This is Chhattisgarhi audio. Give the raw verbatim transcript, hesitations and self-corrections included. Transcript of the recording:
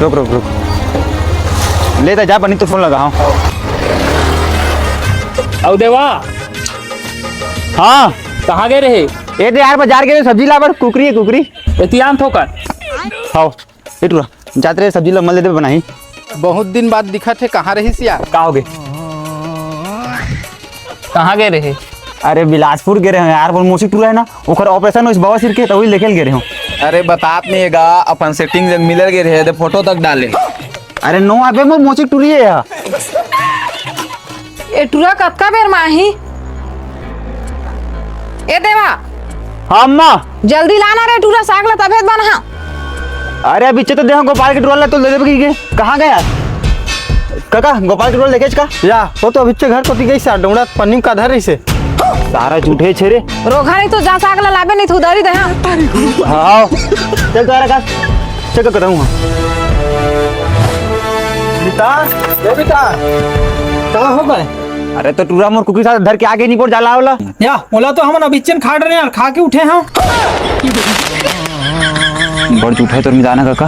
रुक, रुक, रुक। ले त जा, बनी तो फोन लगा, हाँ। अउ देवा। हाँ। कहाँ गए रहे? ए दे यार, बाजार गए सब्जी ला बर, कुकरी हे, कुकरी। एतियान थोकन। हाँ। ए टूरा, जात रहे सब्जी ला, मल दे दे बनाही। बहुत दिन बाद दिखत हे, कहाँ रहिस यार? का होगे? कहाँ गए रहे? अरे बिलासपुर गए रहे यार, मोर मौसी टूरा हे ना, ओकर operation होइस बवासीर के, त ओही देखे ल गए रहे। अरे बतात नहीं हे गा, अपन setting जग मिलल गए रहे, दे photo तक डाले। अरे नो अबे, मोर मौसी टूरी हे यार। ए टूरा कतका बेर म आही? ए देवा। हाँ अम्मा। जल्दी लाना रे टूरा, साग ला तभे त बनहा। अरे अभी तो देहा गोपाल के टूरा ला तो ले देबे कहिके। कहाँ गया? काका, गोपाल के टूरा देखेच का? या, वो तो अभी घरे कोती गइस, डोंगरा पन्नी म का धरे रहिसे। सारा झूठे छे रे। रोगहा नहीं तो जा साग ला लाबे नहीं तो उधारी देहा। हाँ, चल तो यार का। चल तो करहूँ। बेटा, ए बेटा, का हो गए? अरे तो टूरा मोर कुकरी साग धर के आगे नहीं बोल जाला वाला। या, ओला तो हमन अभिच्चन खाट रहे यार, खा के उठे हाँ। बड़ झूठा हे तोर मिजाना काका।